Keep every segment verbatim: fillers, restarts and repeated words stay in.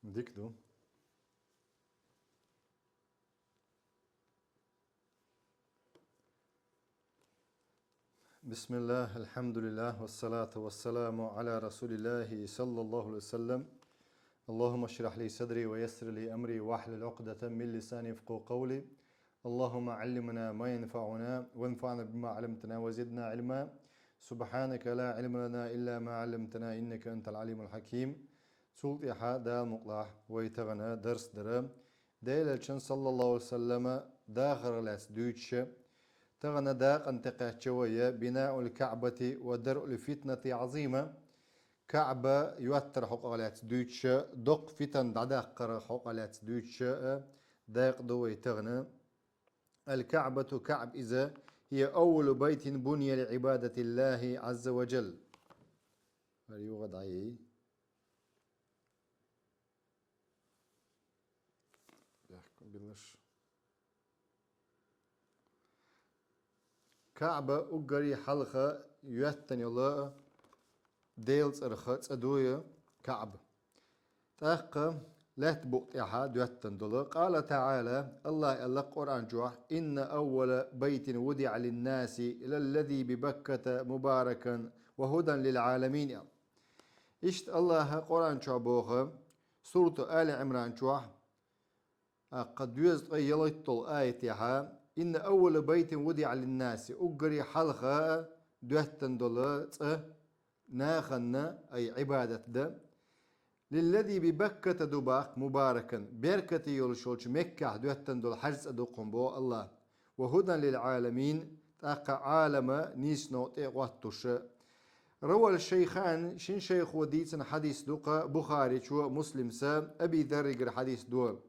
Дика ду. بسم الله، الحمد لله، والصلاة والسلام على رسول الله صلى الله عليه وسلم. اللهم اشرح لي صدري ويسر لي أمري واحلل عقدة من لساني يفقهوا قولي. اللهم علمنا ما ينفعنا وانفعنا بما علمتنا وزدنا علما. سبحانك لا علم لنا إلا ما علمتنا إنك أنت العليم الحكيم. Цул тӀехьа Дала мукъалахь вай тахана дарс дара. Делан Элчан, саллаллаху алейхи ва саллама, дахарах лаьцна дуьйцуш, тахана дакъан тӀекхаьчча вай بناء الكعبة ودرء الفتنة عظيمة. КаӀба йоттарах хьокъехь лаьцна дуьйцуш, доккха фитан дӀадаккхарах хьокъехь лаьцна дуьйцуш, дакъа ду вай тахана. الكعبة, КаӀба иза, هي أول بيت بني لعبادة الله عز وجل. ХӀара юха дӀаяй. Яхка билаш. КаӀба уггаре хьалха йоьттан йола Делан цӀарах цӀа ду КаӀба. ТӀаккха лаьтта букъа тӀехьа доьттан долу. قال تعالى, АллахӀа аьлла Къуръан чохь: إن أول بيت وضع للناس للذي ببكة مباركا وهدى للعالمين. Иштта АллахӀа Къуръан чохь боху, сурату Али Ӏимран чохь, аккха доьзткъе ялхитталгӀа аятехьа: إن أول بيت وضع للناس, уггаре хьалха доьттан долу цӀа нахана, ай, Ӏибадат дан. للذي ببكة ду боху, مباركا, беркате йолуш йолчу Меккахь доьттан долу хьаьжцӀа ду кхунна боху АллахӀа. وهدى للعالمين, тӀаккха Ӏалама нийсонна тӀе а хӀоттуш. روى الشيخان, шина шайхо дийцина хьадис ду-кха Бухаричо, Муслимса, Аби Дарригара хьадис ду.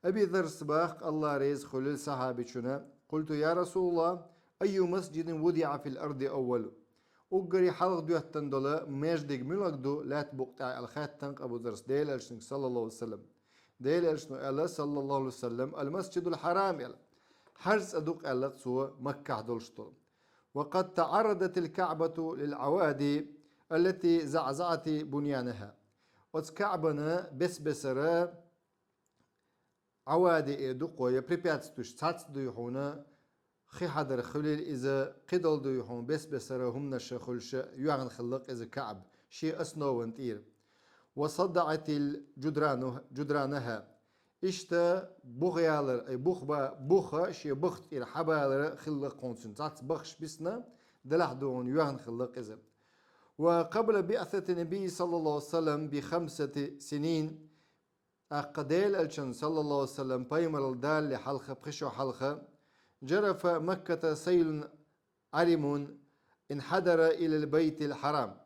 Аби Даррас боху, АллахӀ реза хуьлийла сахьабичунна: قلت يا رسول الله أي مسجد وضع في الأرض أول؟ Уггаре хьалха доьттан долу маьждиг муьлхарг ду лаьтта букъа тӀехь аьлла хаьттина Абу Даррас Делан Элчанга, саллаллаху алейхи ва саллам. Делан Элчано аьлла, саллаллаху алейхи ва саллам: المسجد الحرام, аьлла. ХьаьжцӀа ду-кх, аьлла цо, Маккахь долуш долу. وقد تعرضت الكعبة للعوادي التي زعزعت بنيانها. Оцу КаӀбана бес-бесара Ӏавади эр ду-кх вай, препятствующий, цхьацца дуй хьуна, хи хьадар хуьлийла иза, кхидолу дуй хьуна, бес-бесара хӀуманаш хуьлуш, йоьхна хилла-кх иза КаӀба, шен основан тӀера. وصدعت الجدران, جدرانها. Иштта бух ялар, ай, бух ба-, буха шен бахта тӀера хьабалар хилла-кх хьуна цуьнан, цхьацца бахаш бисна, делахь дуй хьуна йоьхна хилла-кх иза. وقبل بعثة النبي صلى الله عليه وسلم بخمسة سنين, тӀаккха Делан Элчан, саллаллаху алейхи ва саллам, пайхамаралла далале хьалха, пхи шо хьалха, جرف مكة سيل عرم انحدر إلى البيت الحرام.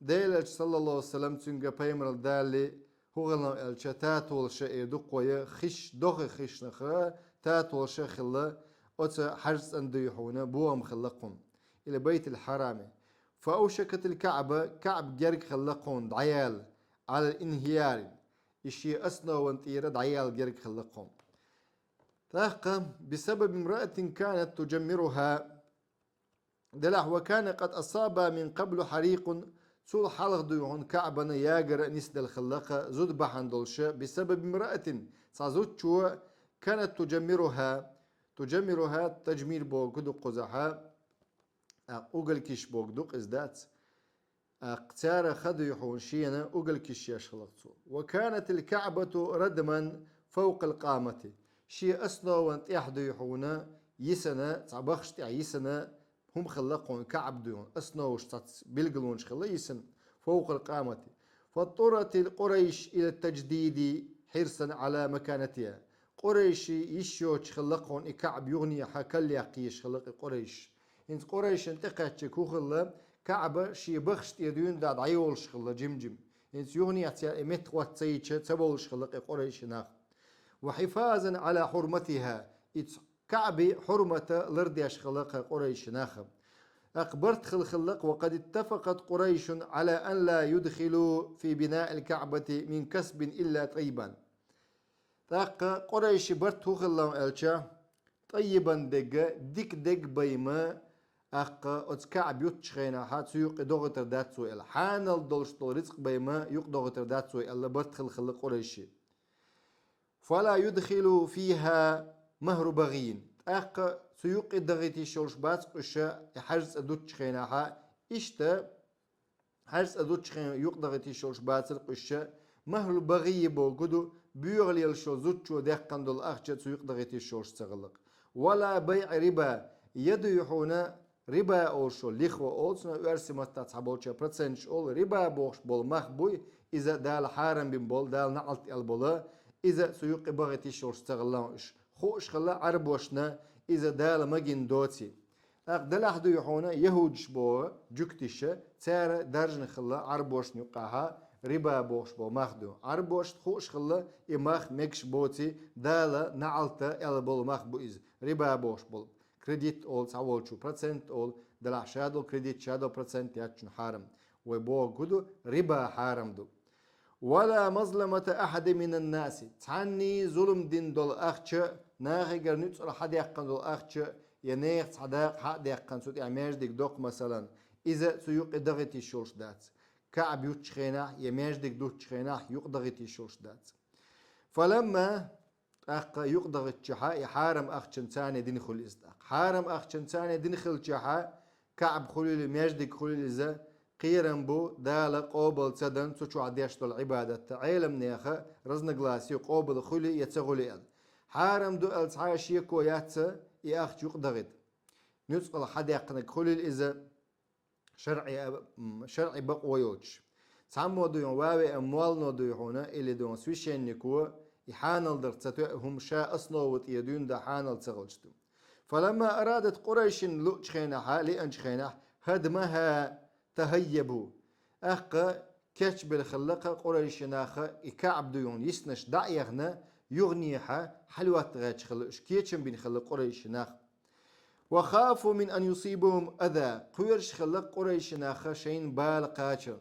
Делан Элча, саллаллаху алейхи ва саллам, цуьнга пайхамаралла далале хӀун хилла аьлча, татолаш эр ду-кх вай, хиш, дохи хишнах татолаш хилла, оцу хьаьжцӀан дуй хьуна бохам хилла-кх хьуна. إلى البيت الحرام. فأوشكت الكعبة, КаӀба герга хилла-кх хьуна дӀаяла, على الانهيار. И шен основан тӀера дӀаяла герга хилла-кх хьуна. ТӀаккха, بسبب امرأة كانت تجمرها, делахь, وكان قد أصابها من قبل حريق, цул хьалха дуй хьуна КаӀбана ягар а нисделла хилла-кх зуда бахьана долуш, بسبب امرأة, цхьа зудчо, كانت تجمرها, تجمرها, таджмир бохург ду-кх кхузахь, а, угольки еш бохург ду-кх иза, дац. ТӀаккха цара ха дуй хьуна шена угольки еш хилла-кх цо. وكانت الكعبة ردما فوق القامة. Шен основан тӀехь дуй хьуна йисина, цхьа бахаш тӀехь йисина хӀума хилла-кх хьуна, КаӀба дуй хьуна, основаш цхьацца билгалонаш хилла йисина, فوق القامة. فاضطرت قريش إلى التجديد حرصا على مكانتها. Къурайший йиш йоцуш хилла-кх хьуна и КаӀба юханехьа калъяккха езаш хилла-кх и къурайш. ХӀинца къурайшна тӀекхаьччиг хӀун хилла, КаӀба шен бахаш тӀера дуьйна дӀа дӀайолуш хилла жим-жим. ХӀинца юханехьа цара и меттахӀотта ца йича, ца бовлуш хилла-кх и къурайши нах. وحفاظا على حرمتها. И КаӀби хьурмата лардеш хилла-кх къурайши нах. ТӀаккха барт хилла хилла-кх, وقد اتفقت قريش على أن لا يدخلوا في بناء الكعبة من كسب إلا طيبا. ТӀаккха къурайши барт хӀун хилла аьлча, тӀаййибан дега, дика дега байма, ТӀаккха оцу КаӀб юттучу хенахьа цу юккъе догӀуьйтур дац вай аьлла. Хьанал долуш долу рицкъ бен ма юкъа догӀуьйтур дац вай аьлла, барт хилла хилла Къурайши. «Фала юдхилу фиха махьра багъийин». ТӀаккха цу юккъе догӀуьйтуш йолуш бац уьш, и хьаьжцӀа дуттучу хенахьа, иштта хьаьжцӀа дуттучу хенахь юкъа догӀуьйтуш йолуш бацара уьш, махьрул багъийи бохург ду, боьха лелаш йолу зудчо даьккхина долу ахча цу юкъа догӀуьйтуш йолуш ца хилла. «Вала байъа риба», я дуй хьуна, риба олуш йолу, лихва олу цунах оьрсийн маттахь цхьаболчара, проценташ олу, риба бохуш болу мах буй, иза Дала хьарам бина болу, Дала неӀалт аьлла болу, иза цу юккъе богӀуьйтуш йолуш ца хилла уьш. Хууш хилла Ӏарбошна, иза Дала магийна доций. ТӀаккха делахь дуй хьуна, яхӀудаш боху, жуьгтиша, цара даржина хилла Ӏарбошна юккъехьа, риба бохуш болу мах ду. Ӏарбошна хууш хилла, и мах мегаш боций, Дала неӀалт аьлла болу мах бу иза, риба бохуш болу. Кредит олу цхьаволчо, процент олу, делахь ша долу кредит, ша долу процент яц, цуьнан хьарам. Вай бохург ду, риба хьарам ду. «Вала мазламата ахьадин минан наси». Цхьанний зулам дина долу ахча, нахигара нуьцкъала хьадаьккхина долу ахча, я нехан цхьа дакъа хьа а даьккхина, цу тӀехь маьждиг доккху, масалан, иза цу юккъе догӀуьйтуш йолуш дац. КаӀб юттучу хенахь, я маьждиг дуттучу хенахь юкъа догӀуьйтуш йолуш дац. «Фаламма», тӀаккха юкъа догӀуьйтучехьа, и хьарам ахчанца дина хуьлу иза тӀаккха. Хьарам ахчанца дина хилчехьа, КаӀб хуьлийла, маьждиг хуьлийла иза, кхерам бу, Дала къобал ца дан цу чохь деш долу Ӏибадат, Ӏеламнехан разногласи ю, къобал хуьлий я ца хуьлий аьлла. Хьарам ду аьлла цхьа а шеко яц и ахча юкъа догӀийта. Нуьцкъала хьадаьккхинарг хуьлийла иза, шарӀи, м, шарӀи бакъо йоцуш. Цхьаммо дуй хьуна, ван веана моллано дуй хьуна, или дуй хьуна священнико, и хьанал дар ца тоьа хӀума, ша основа тӀера дуьйна дан хьанал ца хилча ду. «Фаламма арадат Къурайшин», луучу хенахьа, лиъначу хенахь, «хӀадмаха тахӀаййабу». ТӀаккха кечбелла хилла-кх Къурайши нах, и КаӀб дуй хьуна йиснарш дӀа а яхна, юханехьа хьалъотта гӀерташ хилла уьш, кечам бина хилла Къурайши нах. «Ва хафу мин ан юсибахум аза». Кхоьруш хилла Къурайши нах шайна бала кхача.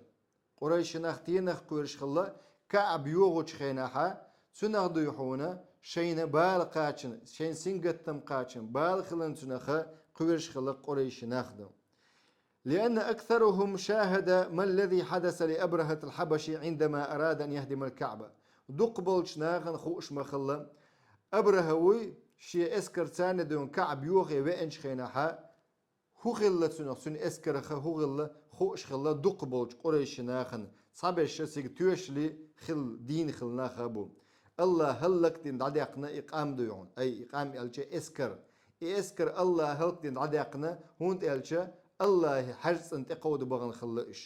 Къурайши нах стенах кхоьруш хилла, КаӀб йогӀучу хенахьа, цунах дуй хьуна, шайна бала кхачан, шайна сингаттам кхачан, бала хилан цунах кхоьруш хилла Къурайши нах ду. «Лианна аксарахум шахада маллази хьадаса ли Абрахатил хьабаши Ӏиндама арада ан яхдимал КаӀба». Дукхахболчу нахана хууш ма хилла, Абраха вуй, шен эскарца дуй хьуна КаӀб йохо веанчу хенахьа, хӀун хилла цунах, цуьнан эскарах хӀун хилла, хууш хилла дукхахболчу Къурайши нахана, цхьаберш цига тоьшалла хилла, дийна хилла нах а бу. АллахӀа хӀаллакдина дӀадаьккхина и къам дуй хьуна, ай, и къам аьлча эскар. И эскар АллахӀа хӀаллакдина дӀадаьккхина, хӀунда аьлча АллахӀан хьаьжцӀана тӀекховда бахана хилла уьш.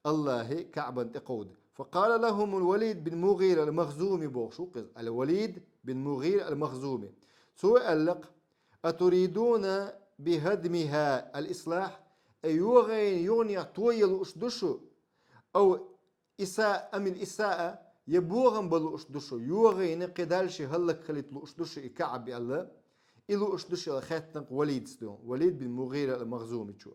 АллахӀан КаӀбана тӀекховда. «Факъала лахумул Валид бин МугӀира ал-Махзуми», бохуш ву-кх иза. Ал-Валид бин МугӀира ал-Махзуми. Цо аьлла-кх: «Атуридуна бихӀадмиха ал-ислахь?» Ай, йогӀийна юханехьа тоя лууш ду шу? Ау иса-, амил исаа, я бохам бан лууш ду шу? ЙогӀийна кхин дальше хӀаллакхилийта лууш ду шу и КаӀб аьлла? И лууш ду шу аьлла хаьттина-кх Валида дуй хьуна, Валид бин МугӀира ал-Махзумичо.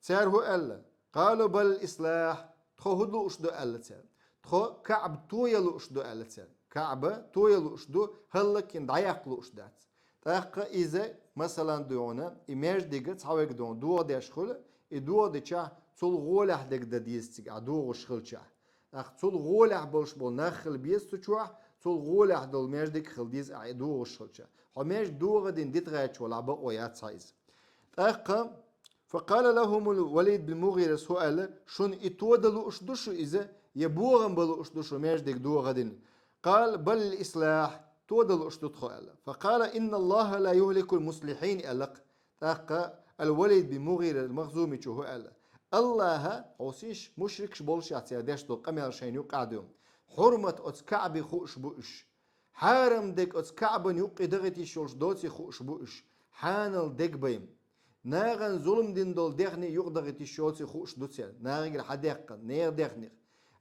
Цара хӀун аьлла? «Къалу бал ислахь». Тхо хӀун лууш ду аьлла цара? Тхо КаӀб тоя лууш ду аьлла цара. КаӀб тоя лууш ду, хӀаллакйина дӀаяккха лууш дац. ТӀаккха иза, масалан, дуй хьуна, и маьждиг цхьаверг дуй хьуна догӀа деш хуьлу, и догӀа дичахь, цул гӀолехь дерг дан деза цига, ахь догӀуш хилчахь. ТӀаккха цул гӀолехь болуш болу нах хила беза цу чохь, цул гӀолехь долу маьждиг хила деза ахь и догӀуш хилчахь. Хьо маьждиг догӀа дина дита гӀерташ валахь, бакъо яц хьан иза. ТӀаккха, «Факъала лахумул Валид бин МугӀирас», хӀун аьлла, шуна и тодан лууш ду шу иза, я бохам бан лууш ду шу маьждиг догӀа дина? «Къала бал ислахь», тодан лууш ду тхо аьлла. «Факъала инналлахӀа ла юхӀликул муслихьин», аьлла-кх. ТӀаккха ал-Валид бин МугӀира ал-Махзумичо хӀун аьлла? АллахӀа, хьовсийша, мушрикаш болушехь цара деш долу къамел шайна юкъахь дуй хьуна. Хьурмат оцу КаӀбин хууш бу уьш. Хьарам дерг оцу КаӀбан юккъе дахийта йиш йолуш доций хууш бу уьш. Хьанал дерг бен. Нахана зулам дина долу даьхни юкъадахийта йиш йоций хууш ду цара. Нахигара хьадаьккхина, нехан даьхних.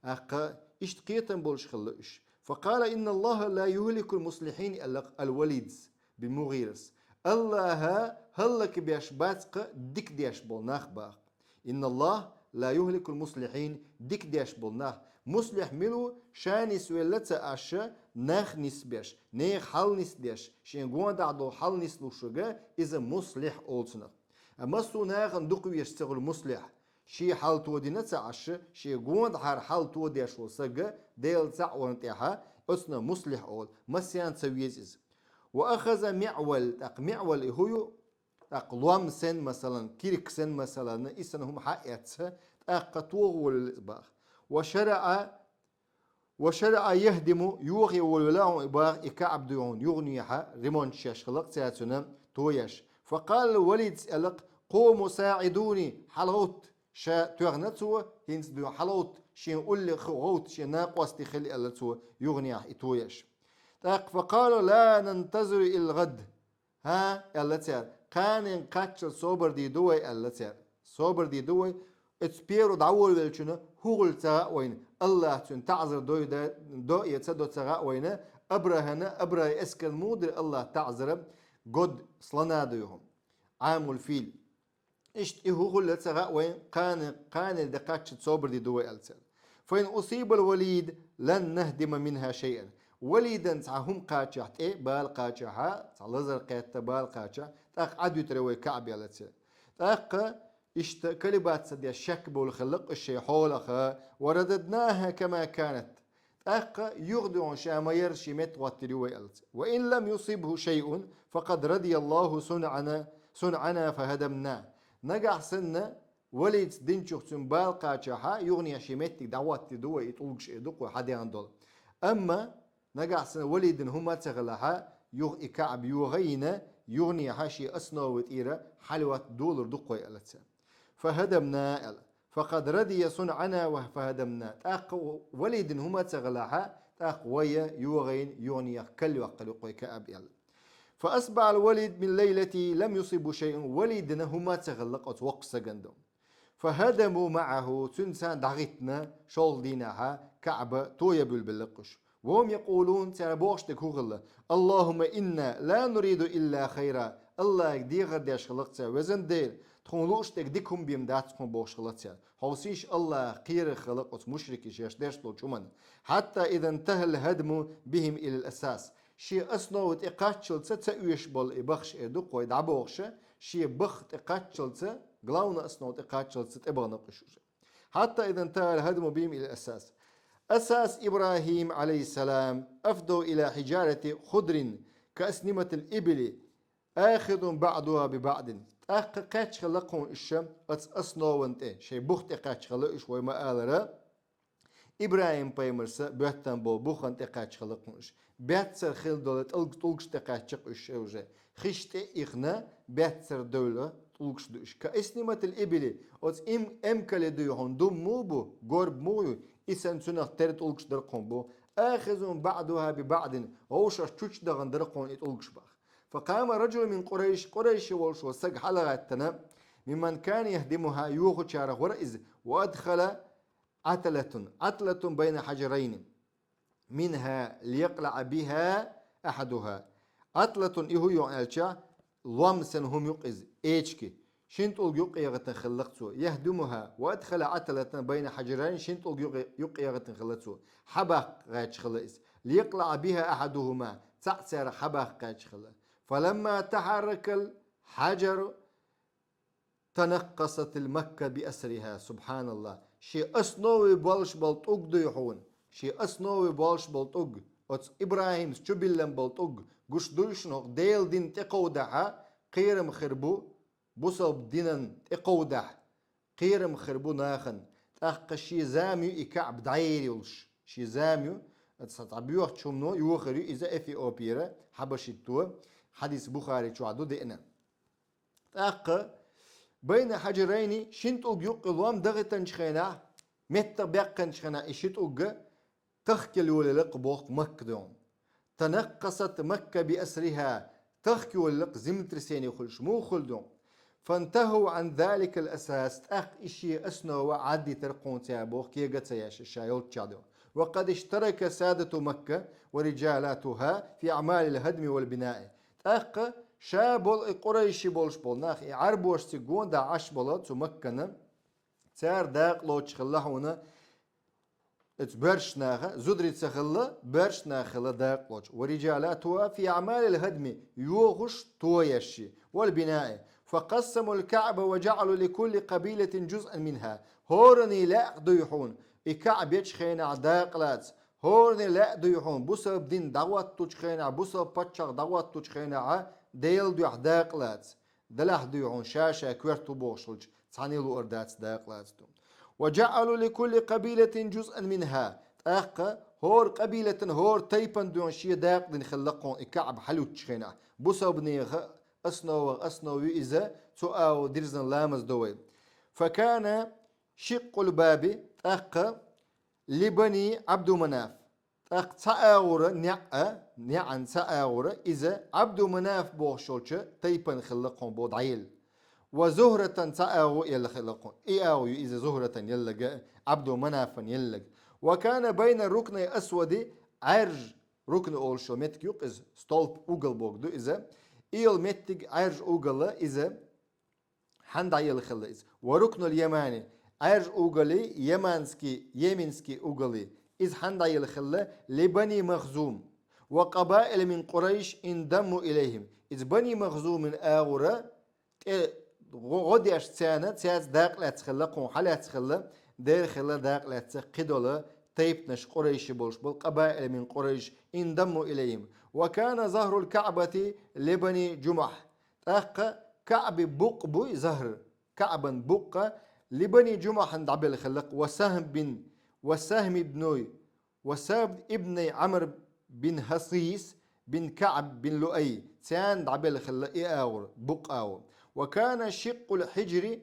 ТӀаккха иштта кхетам болуш хилла уьш. «Факъала инналлахӀа ла юхӀликул муслихьин», аьлла-кх ал-Валидас бин МугӀирас. АллахӀа хӀаллакбеш бац-кх дика деш болу нах, боху. «ИнналлахӀа ла юхӀликул муслихьин», дика деш болу нах. Муслихь мила ву? Ша нисвелла ца Ӏаш, нах нисбеш, нехан хьал нисдеш, шен гондахь долу хьал нислуш верг, иза муслихь олу цунах. Массо а нахана дукха везаш ца хуьлу муслихь, шен хьал тодина ца Ӏаш, шен гондахьара хьал тодеш волу саг, Дела цхьаъ варна тӀехь, оцунах муслихь олу, массарна ца веза иза. Ва ахаза миъвал, тӀаккха миъвал и хӀун ю? ТӀаккха лом сен, масалан, кирка сен, масалан, и санна хӀума хьаэцна, тӀаккха тоха волавелла иза боху. Ва шараъа, ва шараъа яхдиму, йохо волавелла хьуна и боху, и КаӀба дуй хьуна юханехьа, ремонт еш хилла-кх цара цуьнан тоеш. Факъала Валида аьлла-кх: «Къуму саӀидуни, хьалагӀовтта». Ша тоьхна цо, хӀинца дуй хьалагӀовтта, шен уллехь гӀовтта, шен накъостий хила аьлла цо юханехьа и тоеш. ТӀаккха факъала: «Ла нантазиру ил гӀад». «ХӀан, — аьлла цара, — кханенга кхаччалц собар дийр ду вай», — аьлла цара. «Собар дийр ду вай, оцу первый дӀаволавеллачунна хӀун хуьлу ца хаьа вайна, АллахӀа цуьнан таӀзар дой да, до я ца до ца хаьа вайна, Абрахьана, Абрахьан эскарна муха дира АллахӀа таӀзар, год слона дуй хьуна, Ӏамул фил. Иштта и хӀун хуьлу ца хаьа вайна, кхане-, кханенга де кхаччалц собар дийр ду вай», — аьлла цара. «Фа ин усибал Валид, лан нахдима минха шайъан». Валидан цхьа хӀума кхачахь тӀе, бала кхачахьа, цхьа лазар кхетта бала кхачахь, тӀаккха Ӏадуьтур ю вай КаӀба, аьлла цара. ТӀаккха иштта колебаться ца деш, шек бовла хилла-кх уьш шайн хьолах, «ва рададнаха кама канат». ТӀаккха юха дуй хьуна ша ма-ярра шен метта хӀоттор ю вай, аьлла цара. «Ва ин лам юсибху шайъун, факъад радияллаху сунъана, сунъана фахадамна». Нагахь санна Валида динчух цуьнан бала кхачахьа, юханехьа шен меттиг дӀахӀоттор ду вай, и тӀулгаш эр ду-кх вай хьадеана долу. Амма нагахь санна Валидан хӀума ца хилахьа, юха и КаӀба йоха а йина, юханехьа шен основа тӀера хьалайоттадолур ду-кх вай, аьлла цара. «Фахадамна», — аьлла. «Факъад радия сунъана ва фахадамна». ТӀаккха Валидан хӀума ца хилахьа, тӀаккха вай йоха а йина, юханехьа кал йоккхур ю-кх вай КаӀба, аьлла. «Фа асбахьал Валид мин лайлати лам юсибху шайъун». Валидан хӀума ца хилла-кх оцу воккхачу стагана дуй хьуна. «Фахадаму маъаху», цуьнца царна дӀахӀиттина, шолгӀа дийнахьа КаӀба тоя буьллабелла-кх уьш. «Ва хум якъулун», цара бохуш дерг хӀун хилла: «Аллахумма инна ла нуриду илла хайра». АллахӀе дехар деш хилла-кх цара: «Везан Дела, тхуна лууш дерг дика хӀума бен дац тхуна», — бохуш хилла цара. Хьовсийша, АллахӀах кхерар хилла-кх оцу мушрикийн шаьш деш долчу хӀуманна. «Хьатта иза нтахал хадму бихим илал асас». Шен основа тӀе кхаччалца ца оьшуш болу и бахаш эр ду-кх вай дӀабохуша, шен баха тӀе кхаччалца, главный основа тӀе кхаччалца тӀебахана-кх уьш уже. «Хьатта иза нтахал хадму бихим илал асас. Асас Ибрахим, алейхиссалам, афдау ила хиджарати худрин ка асниматил ибили, ахизун баъдуха би баъдин». ТӀаккха кхаьчча хилла-кх хьуна уьш оцу основан тӀе, шайн бух тӀе кхаьчча хилла уьш, вай ма-аллара, ИбрахӀим-пайхамарца боьттина болу бухан тӀе кхаьчча хилла-кх хьуна уьш. Баьццара хилла долу тӀулг-, тӀулгаш тӀе кхаьчча-кх уьш уже. Хиш тӀе а ихна, баьццара девлла тӀулгаш ду уьш. «Ка асниматил ибили», оцу им-, эмкалан дуй хьуна дум муха бу, горба муха ю, и санна цунах тера тӀулгаш дара-кх хьуна бу. «Ахизун баъдуха би баъдин», вовшах чучдахана дара-кх хьуна и тӀулгаш боху. «Факъама раджулун мин Къурайш», Къурайшехь волуш волу стаг хьалагӀаьттина, «мимман кана яхдимуха», йохучарах вара иза, «ва адхала Ӏатлатун, Ӏатлатун байна хьаджарайни минха лиякълаӀа биха ахьадуха». Ӏатлатун и хӀун ю аьлча, лом санна хӀума ю-кх иза, эчки. Шина тӀулга юккъе гӀатана хилла-кх цо. «Яхдимуха ва адхала Ӏатлатан байна хьаджарайни», шина тӀулга юккъе, юккъе гӀатана хилла цо. Хьабаккха гӀерташ хилла иза. «ЛиякълаӀа биха ахьадухума», цхьаъ царах хьабаккха гӀерташ хилла. «Фаламма тахьарракал хьаджару танаккъасатил Макка би асриха». СубхьаналлахӀ. Шен основе болуш болу тӀулг дуй хьуна. Шен основе болуш болу тӀулг. Оцу ИбрахӀимца чубиллина болу тӀулг. Гуш дуй шуна, хӀокху Делан дин тӀекховдахьа, кхерам хир бу, бусалба динан тӀекховдахь, кхерам хир бу нахана. ТӀаккха шен зама ю и КаӀба дӀаер йолуш. Шен зама ю, цхьа цхьа боьхачу хӀумано йохур ю иза Эфиопера, хьабашитто, хьадис Бухари чохь ду деана. ТӀаккха байна хьаджарайни шина тӀулга юккъе лом дахийтинчу хенахь, меттах баьккхинчу хенахь и ши тӀулг тахка йолаелла-кх боху Макка дуй хьуна. «Танаккъасат Макка би асриха», тахка йолаелла-кх, землетрясение хуьлуш муха хуьлу дуй хьуна. «Фантаху Ӏан заликал асас», тӀаккха и шен основа Ӏаддитира-кх хьуна цара боху, кега а ца еш ша йолччахь дуй хьуна. «Ва къад иштарака садату Макка ва риджалатуха фи аӀмалил хадми вал бинаи». ТӀаккха ша болу и къурайши болуш болу нах, и Ӏарбошца гондахь Ӏаш болу цу Маккана, цара дакъа лоцуш хилла хьуна, оцу боьршачу наха, зударий ца хилла, боьршачу наха хилла дакъа лоцуш. «Ва риджалатуха фи аӀмалил хадми», йохуш, тоеш, «вал бинаи». فقسموا الكعب وجعلوا لكل قبيلة جزءا منها. ХӀоранна лаьа дуй хьуна, и КаӀба ечу хенахь дакъа лаца. ХӀоранна лаьа дуй хьуна, бусалба дин дӀахӀоттучу хенахь, бусалба паччахь дӀахӀоттучу хенахь, Делан дуьхьа дакъа лаца. Делахь дуй хьуна, ша-ша коьрта ву бохуш хилча, цхьанна а луур дац, дакъа лаца ду. وجعلوا لكل قبيلة جزءا منها. ТӀаккха хӀора къабилатан, хӀора тайпан дуьхьа шен дакъа дина хилла хьуна и КаӀба хьалуьттучу хенахь. Бусалбанеха основа, основа ю иза, цу агӀор дирзина ламаз до вай. فكان شق الباب, тӀаккха, لبني عبد مناف. ТӀаккха цхьа агӀора неӀ а, неӀан цхьа агӀора иза Ӏабду Манаф бохуш йолчу тайпана хилла хьуна бо дӀаелла. وزهرة, цхьа агӀо елла хилла хьуна. И агӀо ю иза Зухратан елларг, Ӏабду Манафан елларг. وكان بين الركن الأسود, Ӏаьржа рукна олуш йолу меттиг ю-кх иза, столп, угол бохург ду иза. И йолу меттиг, Ӏаьржа угол, иза хьанна дӀаелла хилла иза? والركن اليماني, Ӏаьржа угол, яманский, йеменский угол, иза хьанна дӀаелла хилла? لبني مخزوم وقبائل من قريش انضموا إليهم. Иза Бани Махзумин агӀора тӀе гӀо-, гӀо деш царна, цаьрца дакъа лаьцна хилла, кхунна хьалаьцна хилла, дера хилла дакъа лаьцна кхидолу тайпанаш, къурайши болуш болу, قبائل من قريش انضموا إليهم. وكان ظهر الكعبة لبني جمح. ТӀаккха КаӀби букъ буй, захр, КаӀбан букъ, لبني جمح дӀабелла хилла, وسهم بن، وسهم بن، وسهم بن عمرو بن حصيص بن كعب بن لؤي, царна дӀабелла хилла и агӀор, букъ агӀор. وكان شق الحجر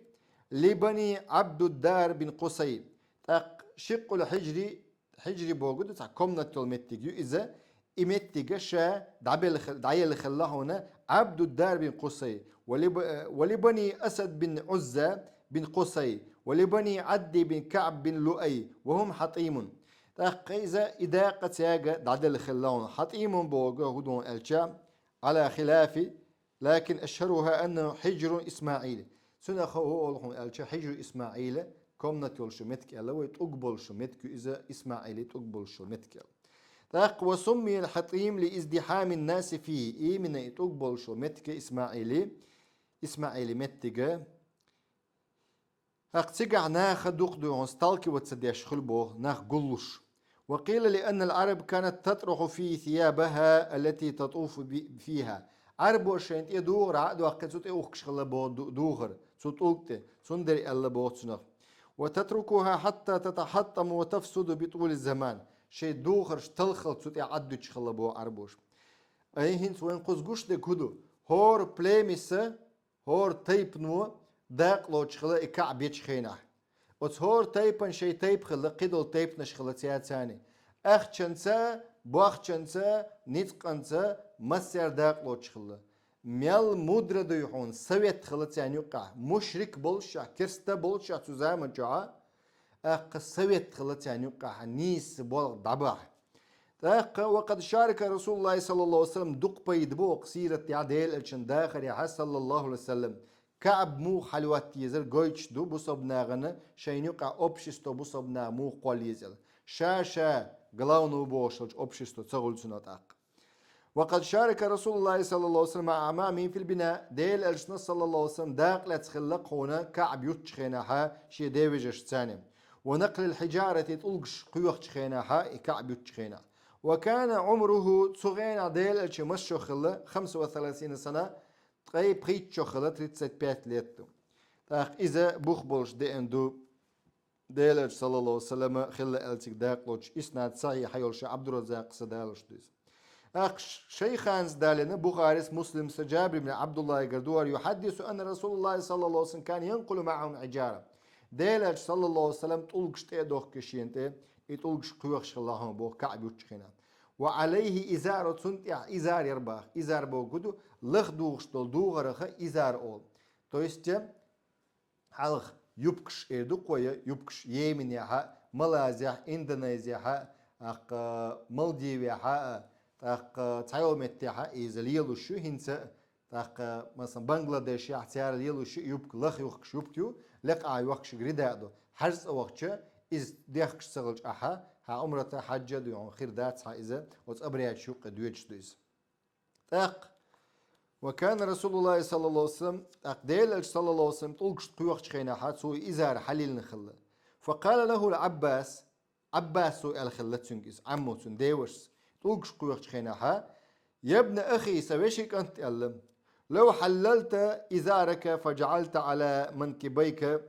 لبني عبد الدار بن قصي. ТӀаккха шикъул хьижри, хьижри бохург ду, цхьа комната йолу меттиг ю иза, и меттига ша дӀабелла хи-, дӀаелла хилла хьуна Ӏабдудар бин Къусай, ва либа-, ва либани Асад бин Ӏузза бин Къусай, ва либани Ӏадди бин КаӀб бин Луай, ва хӀум хьатӀимун. ТӀаккха иза и дакъа цаьрга дӀаделла хилла хьуна. ХьатӀимун бохург хӀун ду аьлча, Ӏала хилафи, лакин ашхӀаруха аннаху хьижру ИсмаӀил. Цунах хӀун олу хьуна аьлча, хьижру ИсмаӀила, комната йолуш йолу меттиг аьлла вай, тӀулг болуш йолу меттиг ю иза, ИсмаӀили тӀулг болуш йолу меттиг аьлла. ТӀаккха ва суммиял хьатӀим ли издихьамин наси фихи, имина и тӀулг болуш йолу меттиг ИсмаӀили, ИсмаӀили меттига, ХӀакъ цигахь наха дукха дуьйхьун сталкиваться деш хуьлу боху, нах гуллуш. Ва къийла лианнал Ӏараб канат татруху фийхи сиябаха аллати татуфу би-, фийха. Ӏарбо шайна тӀе духар хьа а доккхи, цу тӀе ухкуш хилла боху ду-, духар, цу тӀулг тӀе, цундела аьлла боху цунах. Ва татрукуха хьатта татахьаттаму ва тафсуду би тӀули заман. Шайн духарш талхалц цу тӀе Ӏаддуьтуш хилла боху Ӏарбоша. Ай, хӀинца вайн кхуза гуш дерг хӀун ду? ХӀора племиса ХӀора тайпано дакъа лоцуш хилла и КаӀба ечу хенахь. Оцу хӀора тайпана шайн тайпа хилла, кхидолу тайпанаш хилла цаьрца. Ахчанца, бохчанца, ницкъанца массаьрга дакъа лоцуш хилла. Мел мудра дуй хьуна, совет хилла царна юккъехь, мушрик боллушехь, керста боллушехь цу заман чохь, тӀаккха совет хилла царна юккъехь, нийса болх дӀабахьа. ТӀаккха, ва къад шарика Расулуллахи саллаллаху алейхи ва саллям, дукха пайда бу оха сират тӀехь Делан элчан дахарехьа, саллаллаху алейхи ва саллям, КаӀб муха хьалаватта езар гойтуш ду бусалба нахана, шайна юкъахь общество бусалба наха муха кхолла еза аьлла. Ша-ша главный ву бохуш волчу общество ца хуьлу цунах тӀаккха. Ва къад шарика Расулуллахи саллаллаху алейхи ва саллям маӀа аъмамихи фил бина, Делан элчано саллаллаху алейхи ва саллям дакъа лаьцна хилла кхуна КаӀб юттучу хенахьа шен девежаш царна. Ва накълил хьиджарати, тӀулгаш кхоьхучу хенахьа, и КаӀб юттучу хенахь. Ва кана Ӏумруху, цу хенахь Делан элчан масал хилла, хамса ва саласина сана, ткъе пхийтта шо хилла, тридцать пять лет ду. ТӀаккха иза бух болуш деана ду, Делан элча, саллаллаху алейхи ва саллям, хилла аьлла цига дакъа лоцуш, иснад сахьихь йолуш, Абдураззакъа сан далуш ду иза. ТӀаккха шайханца далийна, Бухарис, Муслимса, Джабир ибн Абдуллахьигара ду хӀара, юхьаддису анна Расулуллахи саллаллаху алейхи ва саллям кана янкъулу маӀахум хьиджара. Делан элча, саллаллаху алейхи ва саллям, тӀулгаш тӀе а дохкуш шена тӀе, и тӀулгаш кхоьхуш хилла хьуна боху КаӀб юттучу хенахь. Ва Ӏалайхи изару, цунна тӀехь изар яра боху. Изар бохург хӀун ду, лаха духуш долу духараха изар олу. То есть, хьалха юбкаш эр ду-кх вай, юбкаш Йеменехьа, Малайзехьа, Индонезехьа, тӀаккха Малдивехьа, тӀаккха цхьайолу меттехьа иза лелуш ю хӀинца, тӀаккха, масалан, Бангладешехь цара лелуш ю юбка, лаха йохкуш юбка ю, лекъа йохкуш рида а ду. ХьаьжцӀа вахча, иза дехкаш ца хилча ахьа, хьан Ӏумрата, хьаьжжа а дуй хьуна, хир дац хьан иза, оцу обрядаш юккъе доьдуш ду иза. ТӀаккха وكان رسول الله صلى الله عليه وسلم, тӀаккха Делан Элча, саллаллаху алейхи ва саллям, тӀулгашка кхоьхьачу хенахьа цо изар хьалелла хилла. فقال له العباس, Ӏаббасо аьлла хилла цуьнга иза, Ӏаммо цуьнан девашас, тӀулгашка кхоьхьачу хенахьа: يا ابن أخي, сан вешин кӀант, аьлла, لو حللت إزارك فجعلت على منكبيك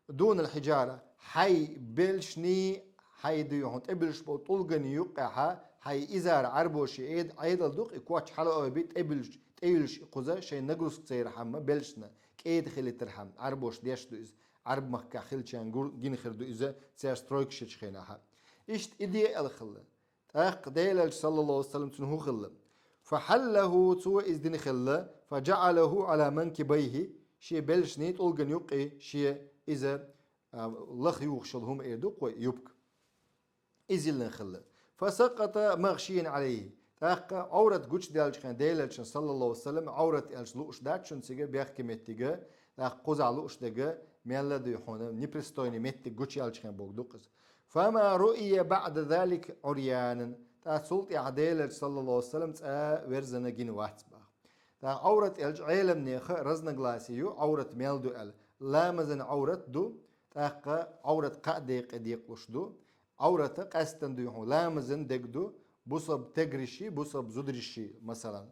دون الحجارة, хьайн белшний, хьайн дуй хьуна тӀебуьллуш болу тӀулган юккъехьа хьайн изар Ӏарбоша эд-, Ӏедал ду-кх, и коч хьала ойби тӀебуьллуш, тӀеюьллуш и кхуза шайн нагрузка ца ярхьама белшна, кӀеда хилийтархьама, Ӏарбоша деш ду иза, Ӏарб-махкахь хиллачарна гур-, гина хир ду иза, церан стройкаш ечу хенахьа. Иштта и де аьлла хилла. ТӀаккха Делан Элча, саллаллаху алейхи ва саллям, цунна хӀун хилла? فحله, цо иза дина хилла, فجعله على منكبيه, шен белшний тӀулган юккъе шен иза, а, лаха юхуш йолу хӀума эр ду-кх вай, юбка. Иза йиллина хилла. فسقط مغشيا عليه. ТӀаккха Ӏоврат гучудаьллачу хенахь Делан Элчан, саллаллаху алейхи ва саллям, Ӏоврат аьлча лууш дац шуна цига бехке меттига, тӀаккха кхузахь лууш дерг мелла а дуй хьуна, непристойный меттиг гучуяьллачу хенахь боху ду-кх иза. فما رؤي بعد ذلك عريانا. ТӀаккха цул тӀаьхьа Делан Элча, саллаллаху алейхи ва саллям, цкъа а верзина гина вац боху. ТӀаккха Ӏоврат аьлча Ӏеламнехан разногласие ю, Ӏоврат мел ду аьлла. Ламазан Ӏоврат ду, тӀаккха Ӏоврат кхаа декъе декъалуш ду. Ӏоврата къаьстина дуй хьуна ламазан дерг ду, бусалба теграши, бусалба зударши, масалан.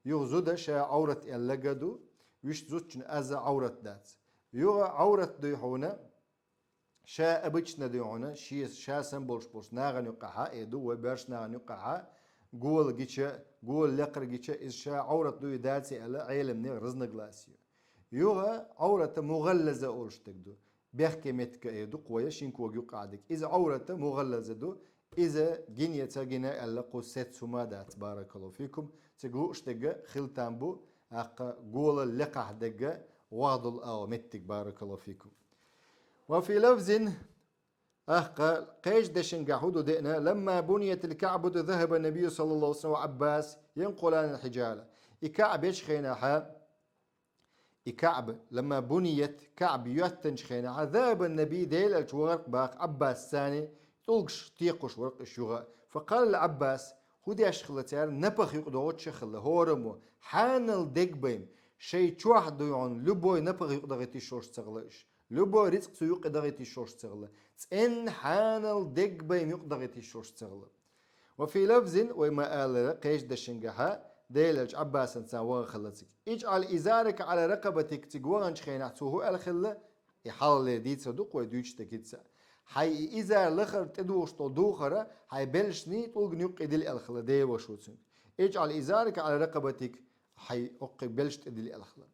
Юха зуда ша Ӏоврат аьлларг а ду, вуьшта зудчун аз а Ӏоврат дац. Юха Ӏоврат дуй хьуна, ша обычно дуй хьуна, шен, ша санна болуш болчу нахана юккъехьа, эр ду, вай боьрша нахана юккъехьа, гола гича, гола лекхара гича, иза ша Ӏоврат дуй, дац аьлла, Ӏеламнехан разногласие ю. Юха Ӏоврата мугӀаллаза олуш дерг ду. Бехке меттиг эр ду-кх вай, шин кога юккъехь дерг. Иза Ӏоврата мугӀаллаза ду, иза гина я ца гина аьлла кхуза сецца хӀума а дац, баракаллаху фикум. Цига лууш дерг хила там бу, тӀаккха гола лекхахь дерг, гӀаьдал агӀо меттиг, баракаллаху фикум. وفي لفظ, тӀаккха кхечу дешнашкахь хӀун ду деана: لما بنيت الكعبة ذهب النبي صلى الله عليه وسلم والعباس ينقلان الحجارة. И КаӀба ечу хенахьа, и КаӀба, لما بنيت, КаӀба йоьттинчу хенахьа, ذهب النبي, Делан Элча вахара-кх боху, Ӏаббасца цхьаьна тӀулгаш текхуш вара-кх уьш юха. فقال العباس, хӀун деш хилла цара, напха юкъадохуьйтуш хилла хӀораммо, хьанал дегбайма, шайн чохь дуй хьуна любой напха юкъадахийта йиш йолуш ца хилла уьш. Любой рицкъ цу юккъе дахийта йиш йолуш ца хилла. ЦӀенна хьанал дегбайма юкъадахийта йиш йолуш ца хилла. وفي لفظ, вай ма-аллара, кхечу дешнашкахьа, Делан Элча Ӏаббасца цхьаьна ваха хилла цига. اجعل إزارك على رقبتك, цига ваханчу хенахь цо хӀун аьлла хилла, и хьалхалера дийцар ду-кх вай дуьйцуш дерг хӀинца. Хьайн и изар лахара тӀедухуш долу духар хьайн белшний тӀулган юккъе дила аьлла хилла девашас цуьнга. اجعل إزارك على رقبتك, хьайн хӀокху белш тӀедила аьлла хилла.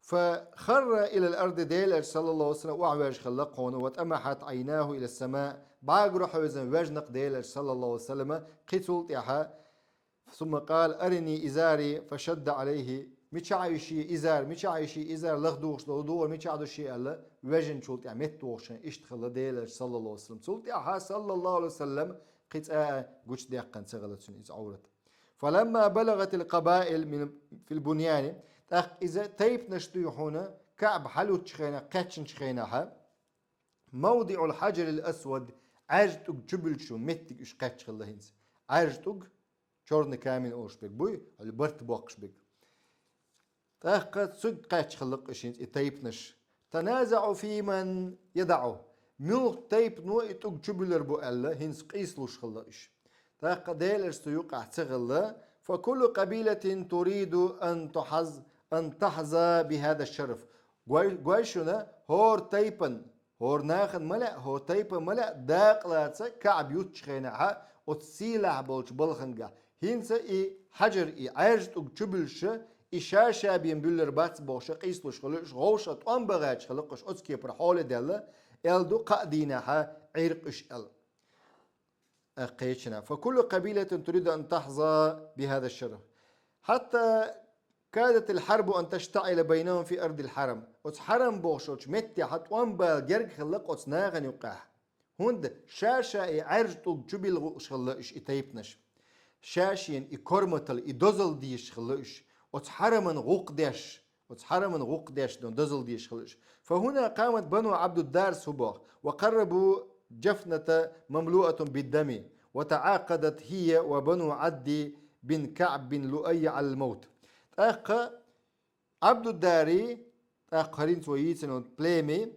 فخر إلى الأرض, Делан Элча, саллаллаху алейхи ва саллям, охьаваьжна хилла кхунна, وطمحت عيناه إلى السماء, бӀагара хьевзина ваьжна-кх Делан Элча, саллаллаху алейхи ва саллям, кхин цул тӀаьхьа, ثم قال: أرني إزاري، فشد عليه. Мичахь ю шен изар, мичахь ю шен изар, лахдухуш долу духар мичахь ду шен аьлла, ваьжначул тӀаьхьа меттавогӀуш иштта хилла Делан Элча, саллаллаху алейхи ва саллям. Цул тӀаьхьа, саллаллаху алейхи ва саллям, кхин цкъа а гучудаьккхина ца хилла цуьнан иза Ӏоврат. فلما بلغت القبائل من، في البنيان, тӀаккха иза тайпанаш дуй хьуна, КаӀба хьалуьттучу хенахь, кхаьчначу хенахьа, موضع الحجر الأسود, Ӏаьржа тӀулг чубуьллуш йолу меттиг уьш кхаьчна хилла хӀинца. Ӏаьржа тӀулг, черный камень олуш берг буй, хьуьлла барт боккхуш берг. ТӀаккха цуьнга кхаьчна хилла-кх уьш хӀинца и тайпанаш. تنازعوا فيمن يضعه. Муьлхачу тайпано и тӀулг чубуьллур бу аьлла, хӀинца къийсалуш хилла уьш. ТӀаккха Делан Элча цу юккъехь ца хилла, فكل قبيلة تريد أن تحظ-، أن تحظى بهذا الشرف. Гой-, гой шуна, хӀора тайпан, хӀора нахана ма лаьа, хӀора тайпан ма лаьа дакъа лаца КаӀба юттучу хенахьа оцу сийлахь болчу балхангахь. ХӀинца и хьаджар, и Ӏаьржа тӀулг чубуьллуша, и ша-ша бен буьллур бац бохуша къийсалуш хилла уьш, вовша тӀом бан гӀерташ хилла-кх уьш оцу кепара хьоле даьлла, аьлла ду кхаа дийнахьа Ӏийра-кх уьш аьлла. Кхечанхьа. فكل قبيلة تريد أن تحظى بهذا الشرف. حتى كادت الحرب أن تشتعل بينهم في أرض الحرم. Оцу хьарам бохуш йолчу меттехьа тӀом бала герга хилла-кх оцу нахана юккъехь. ХӀунда ша-ша и Ӏаьржа тӀулг чубилла гӀуъуш хилла уьш и тайпанаш. Ша-шена и корматалла, и дозалла дезаш хилла уьш. Оцу хьараман гӀуллакх деш, оцу хьараман гӀуллакх деш дон дозалла дезаш хилла уьш. فهنا قامت بنو عبد الدار, хӀун боху, وقربوا جفنة مملوءة بالدم، وتعاقدت هي وبنو عدي بن كعب بن لؤي على الموت. ТӀаккха Ӏабдударри, тӀаккха хӀаринца вай йийцина племя,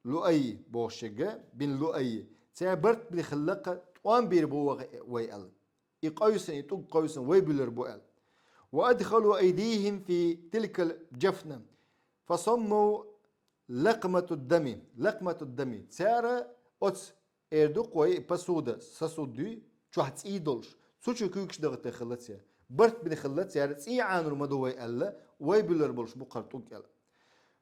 Луай бохуш ерг, бин Луай. Цара барт бина хиллакха тӀом бийр бу вай аьлла. И къовсина, и тӀулг къовсина вай буьллур бу аьлла. وأدخلوا أيديهم في تلك الجفنة فسموا لقمة الدم، لقمة الدم. Цара оцу, эр ду-кх вай, посуда, сосуд дуй, чохь цӀий долуш, цу чу куьйгаш дахийтина хилла цара. Барт бина хилла цара, цӀий Ӏанор ма ду вай аьлла, вай буьллур болуш бу хӀара тӀулг аьлла.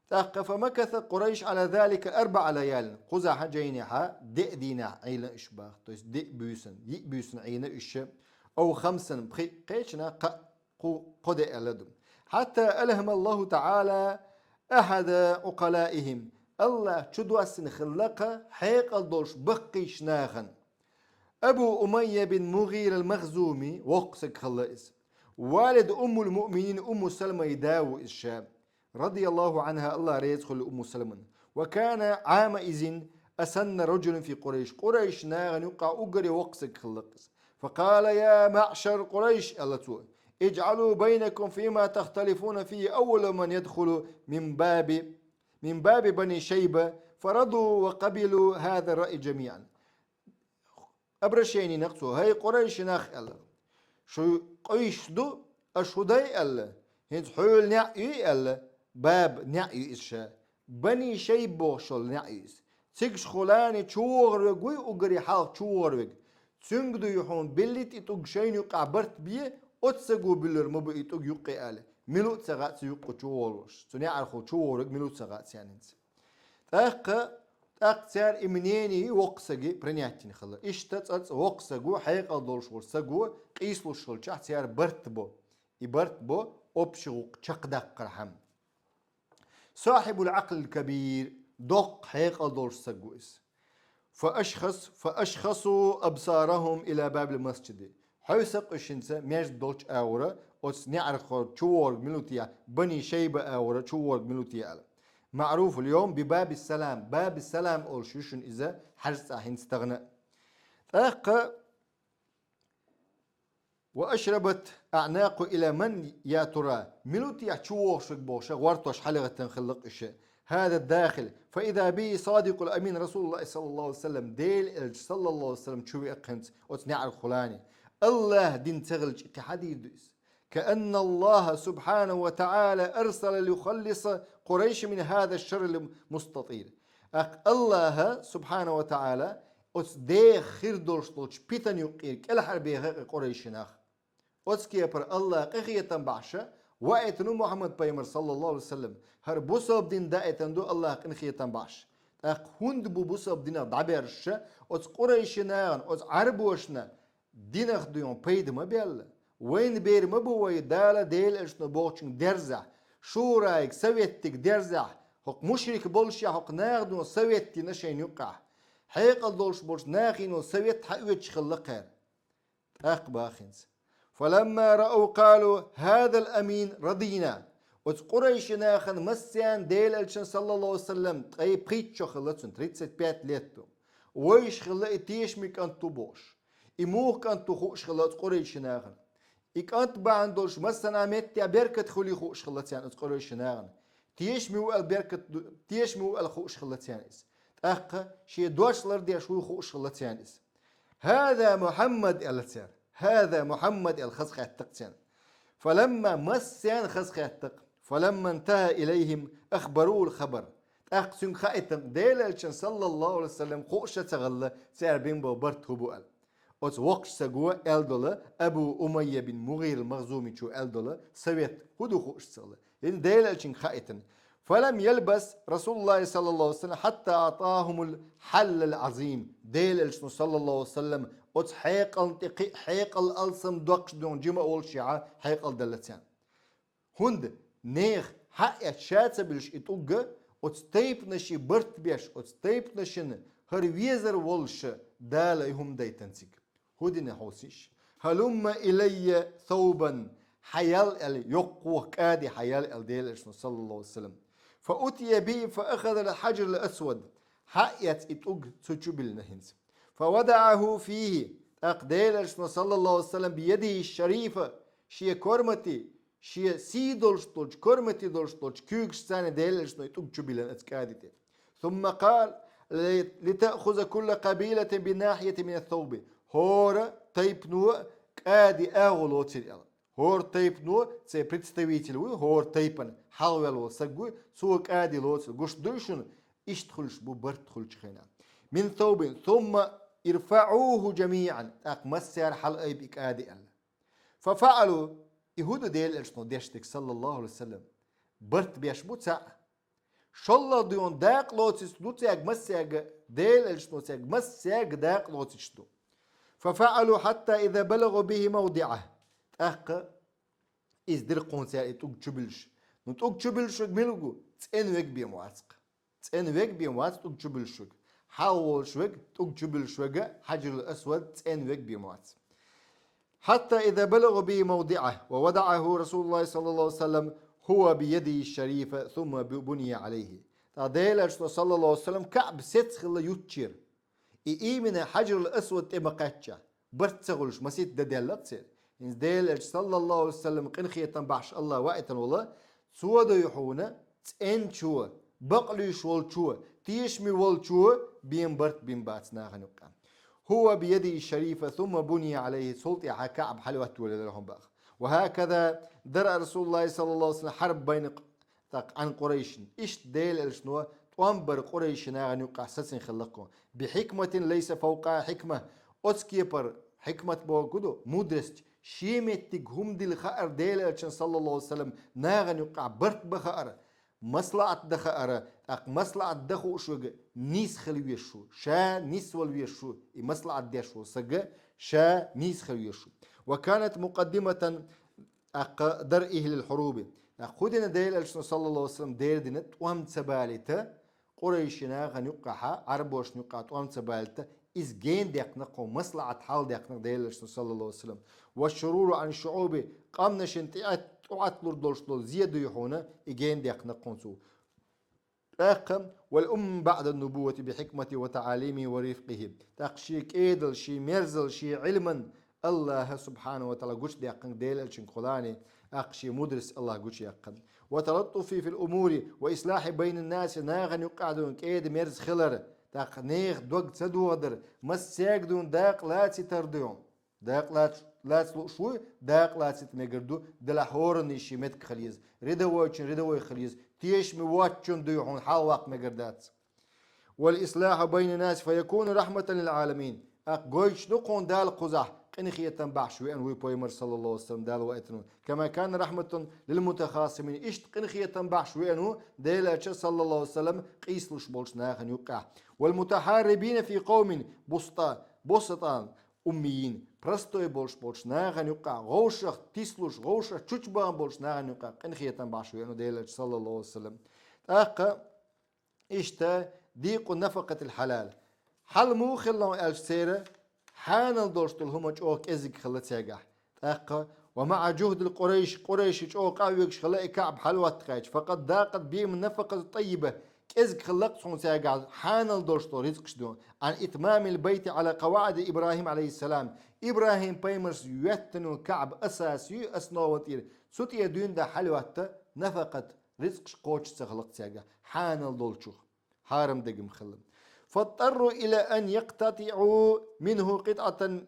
ТӀаккха فمكث قريش على ذلك أربع ليال. Кхузахь жайнехь деа дийнахь Ӏийна уьш боху. То есть деа буьйсанна, йиъ буьйсанна Ӏийна уьш. أو خمسا, пхи, кхечанхьа кхо, кхо де аьлла ду. حتى ألهم الله تعالى أحد عقلائهم. АллахӀа чудоссина хилла-кх хьекъал долуш баккхийчу нахана. أبو أمية بن مغيرة المخزومي, воккха стаг хилла иза. والد أم المؤمنين, Умму Салмин да ву иза ша. رضي الله عنها, АллахӀ реза хуьлда Умму Салмина. وكان عامئذ أسن رجل في قريش. Къурайш нахана юккъехь уггаре воккха стаг хилла-кх иза. فقال: يا معشر قريش, аьлла цо, اجعلوا بينكم فيما تختلفون فيه أول من يدخل من باب، من باب بني شيبة، فرضوا وقبلوا هذا الرأي جميعا. Обращение йина-кх цо: «ХӀай Къурайшин нах, — аьлла, — шу къуьйсуш ду, аша хӀун дай аьлла, хӀинца хьоьлу неӀ ю и аьлла, баба неӀ ю иза ша, Бани Шайба бохуш йолу неӀ ю иза. Цигахула чувогӀур верг вуй, уггаре хьалха чувогӀур верг. Цуьнга дуй хьуна биллина и тӀулг, шайна юккъехь барт бе, оццу стага буьллур ма бу и тӀулг юккъе», — аьлла. Мила а ца хаьа цу юккъе чувогӀур волуш. Цу неӀархо чувогӀур верг мила а ца хаьа царна хӀинца. ТӀаккха, тӀаккха цара и мнение воккха стага принять йина хилла. Иштта цкъа-цкъа воккха стага, хьекъал долуш волу стага къийсалуш хилчахь, цара барт бо. И барт бо общий гӀуллакх чекхдаккхархьама. صاحب العقل الكبير, доккха хьекъал долуш стаг ву иза. فأشخص، فأشخصوا أبصارهم إلى باب المسجد. Хьовса-кх уьш хӀинца маьждиг долчу агӀора, оцу неӀархо чувогӀург мила ву те, Бани Шайба агӀора чувогӀург мила ву те аьлла. معروف اليوم بباب السلام. Баби Салам олуш ю шуна иза хьаьжцӀахь хӀинца тахана. ТӀаккха وأشربت أعناق إلى من يا ترى. Мила ву те чувогӀуш верг бохуш, гӀортош хьалагӀаттина хилла-кх уьш. هذا الداخل، فإذا به الصادق الأمين رسول الله صلى الله عليه وسلم. Делан элча, саллаллаху Ӏалайхи ва саллам, чу веа-кх хӀинца оцу неӀархулахь. АллахӀан дин ца хилча, и кхин хьан дийр ду иза? كأن الله سبحانه وتعالى أرسل ليخلص قريش من هذا الشر المستطير. ТӀаккха АллахӀа, субхьанаху ва таӀала, оцу деха хир долуш долчу питана юккъера кӀелхьарбеха-кх и Къурайшин нах. Оцу кепара АллахӀа къинхетам бахьаш ваийтина ву Мухьаммад-пайхамар, саллаллаху Ӏалайхи ва саллам. ХӀара бусалба дин даийтина ду АллахӀа къинхетам бахьаш. ТӀаккха хӀунда бу бусалба динах дӀабаьржаш оцу къурайшин нахана, оцу Ӏарбошна динах дуьйна пайда ма баьлла? Вайна бер ма бу вай Дала, Делан элчано бохучуьнга дерзахь, шурайга, советтига дерзахь, хӀокху мушрик болушехь хӀокху нахана совет йина шайна юккъехь. Хьекъал долуш болчу нахана совет хьаоьцуш хилла кхара. ТӀаккха боху хӀинца: فلما رأوا قالوا هذا الأمين رضينا. Оцу къурайшин нахана массарна Делан элчан, саллаллаху Ӏалайхи ва саллам, ткъе пхийтта шо хилла цуьнан, тридцать пять лет ду. Вевзаш хилла и тешаме кӀант ву бохуш. И муха кӀант ву хууш хилла оцу къурайшин нахана. И кӀант бахьана долуш массанхьа меттехь беркат хуьлий хууш хилла царна оцу къурайшин нахана. Тешаме ву аьлла беркат ду, тешаме ву аьлла хууш хилла царна иза. ТӀаккха шен дош лардеш вуй хууш хилла царна иза. «ХӀаза Мухьаммад», — аьлла цара. «ХӀаза Мухьаммад», — аьлла, хазахетта-кх царна. فلما, массарна хазахетта-кх. فلما انتهى إليهم أخبروه الخبر. ТӀаккха цуьнга хаийтина-кх, Делан элчанна, саллаллаху Ӏалайхи ва саллам, хууш а ца хилла, цара бина болу барт хӀун бу аьлла. Оцу воккхачу стага аьлла долу, Абу Умайя бин МугӀира ал-Махзумичо аьлла долу совет хӀун ду хууш ца хилла. ХӀинца Делан элчанга хаийтина. فلم يلبث رسول الله صلى الله عليه وسلم حتى أعطاهم الحل العظيم. Делан элчано, саллаллаху Ӏалайхи ва саллам, оцу хьекъална тӀе кхин а хьекъал алсам доккхуш дуьйна жима а волуш, яхьа хьекъал делла царна. ХӀунда нехан хьаэцна ша ца буьллуш и тӀулг, оцу тайпанашна барт беш, оцу тайпанашна хӀара везар волуш Дала и хӀума дайтина цига. ХӀун дина хьовсийша? «هلم إلي ثوبا», хьаял аьлла, йоккхаха кӀади хьаял аьлла Делан элчано, саллаллаху Ӏалайхи ва саллам. «فأتي به فأخذ الحجر الأسود». Хьаэцна и тӀулг цу чу биллина хӀинца. «فوضعه فيه». ТӀаккха Делан элчано, саллаллаху Ӏалайхи ва саллам, «بيده الشريفة», шен корматий, шен сий долуш долчу, корматий долуш долчу куьйгашца Делан Элчано и тӀулг чу биллина оцу кӀади тӀе. ثم قال: لتأخذ كل قبيلة بناحية من الثوب. ХӀора тайпано а кӀади агӀо лоцийла аьлла. ХӀора тайпано церан представитель вуй, хӀора тайпана хьалхаваьлла волу стаг вуй, цо кӀади лоцийла. Гуш дуй шуна, иштта хуьлуш бу барт хуьлучу хенахь. من ثوب ثم ارفعوه جميعا. ТӀаккха массара хьалаайба и кӀади аьлла. ففعلوا. И хӀун ду Делан Элчано деш дерг, саллаллаху Ӏалайхи ва саллам? Барт беш бу цхьаъ. ШоллагӀа дуй хьуна дакъа лоцуьйтуш ду цаьрга массаьрга, Делан Элчано цаьрга массаьрга дакъа лоцуьйтуш ду. ففعلوا حتى إذا بلغوا به موضعه. ТӀаккха иза дира кхунца и тӀулг чу буьллуш. Ну, тӀулг чу буьллуш верг мила ву? ЦӀена верг бен вац-кх. ЦӀена верг бен вац тӀулг чу буьллуш верг. Хьалха волуш верг, тӀулг чу буьллуш верг, Хьаджарул Асвад, цӀена верг бен вац. حتى إذا بلغوا به موضعه ووضعه رسول الله صلى الله عليه وسلم هو بيده الشريفة ثم بني عليه. ТӀаккха Делан Элчано, саллаллаху Ӏалайхи ва саллам, КаӀба сецна хилла юттучуьра. И именно Хьаджарул Асвад тӀе ма кхаьчча, барт ца хуьлуш, масийтта де даьлла-кх церан. ХӀинца Делан Элча, саллаллаху Ӏалайхи ва саллам, къинхетам бахьаш АллахӀ ваийтина волу, цо дуй хьуна, цӀеначо, бакълуьйш волчо, тешаме волчо бен барт бен бац нахана юккъехь. هو بيده الشريفة ثم بني عليه, цул тӀаьхьа КаӀба хьалаоттавелира хьуна баха. وهكذا درأ رسول الله صلى الله عليه وسلم حرب بين, тӀаккха, عن قريش. Иштта Делан Элчано тӀом бар Къурайши нахана юккъехь сацийна хилла-кх. بحكمة ليس فوقها حكمة. Оцу кепара хьикмат бохург ду, мудрость, шен меттиг хӀума дилла хаар Делан Элчанна, саллаллаху Ӏалайхи ва саллам, нахана юккъехь барт бан хаар, маслаӀат дан хаар, тӀаккха маслаӀат дан хууш верг нийса хила везаш ву, ша нисвала везаш ву, и маслаӀат деш волу стаг ша нийса хила везаш ву. وكانت مقدمة, тӀаккха, درئه للحروب. ТӀаккха хӀун дина Делан Элчано, саллаллаху Ӏалайхи ва саллам, дера дина тӀом ца балийта, Къурайши нахана юккъехьа, Ӏарбошна юккъехь тӀом ца балийта, иза гена даьккхина-кх хьуна, маслаӀат хьалха даьккхина-кх Делан Элчано, саллаллаху Ӏалайхи ва саллам. والشرور عن الشعوب, къаьмнашна тӀе, тӀеӀотталур долуш долу зе дуй хьуна, и гена даьккхина-кх хьуна цо. ТӀаккха, والأمم بعد النبوة بحكمته وتعاليمه ورفقه. ТӀаккха шен кӀедал, шен мерзал, шен Ӏилман АллахӀа, субхьанаху ва таӀала, гучудаьккхина Делан Элчанга кхулани, тӀаккха шен мудрость АллахӀа гучуяьккхина. وتلطفه في الأمور وإصلاحه بين الناس, нахана юккъехь дуй хьуна кӀеда-мерза хилар, тӀаккха нехан дог ца дохадар, массаьрга дуй хьуна дакъа лацийтар дуй хьуна. Дакъа лац-, лаца лууш вуй, дакъа лацита мегар ду, делахь хӀоранна шен меттиг хила еза, рядовойчун рядовой хила еза, тешаме воцчунна дуй хьуна хьалхаваккха мегар дац. والإصلاح بين الناس فيكون رحمة للعالمين. ТӀаккха гойтуш ду кхунна Дала кхузахь къинхетам бахьаш веана вуй пайхамар, саллаллаху Ӏалайхи ва саллам, Дала ваийтина ву. كما كان رحمة للمتخاصمين. Иштта къинхетам бахьаш веана ву Делан Элча, саллаллаху Ӏалайхи ва саллам, къийсалуш болчу нахана юккъехь. والمتحاربين في قوم بسطاء, بسطاء أميين. Простой болуш болчу нахана юккъехь, вовшах тислуш, вовшах чучубан болчу нахана юккъехь къинхетам бахьаш веана ву Делан Элча, саллаллаху Ӏалайхи ва саллам. ТӀаккха иштта, ضيق نفقة الحلال. Хьал муха хилла аьлча церан, хьанал долуш долу хӀума чӀогӀа кӀезиг хилла цаьргахь. ТӀаккха, ومع جهد القريش, Къурайши чӀогӀа къахьоьгуш хилла и КаӀба хьалаоттакхаьчча, فقد ضاقت بهم النفقة الطيبة, кӀезиг хилла-кх цунна цаьргахь хьанал долуш долу рицкъаш дуй хьуна, عن إتمام البيت على قواعد إبراهيم عليه السلام. ИбрахӀим пайхамарс йоьттина йолу КаӀба асас ю, основа тӀера, цу тӀера дуьйна дӀа хьалаотта нафакъат, рицкъаш кхочуш ца хилла-кх цаьргахь, хьанал долчух, хьарам дерг-м хилла. فاضطروا إلى أن يقتطعوا منه قطعة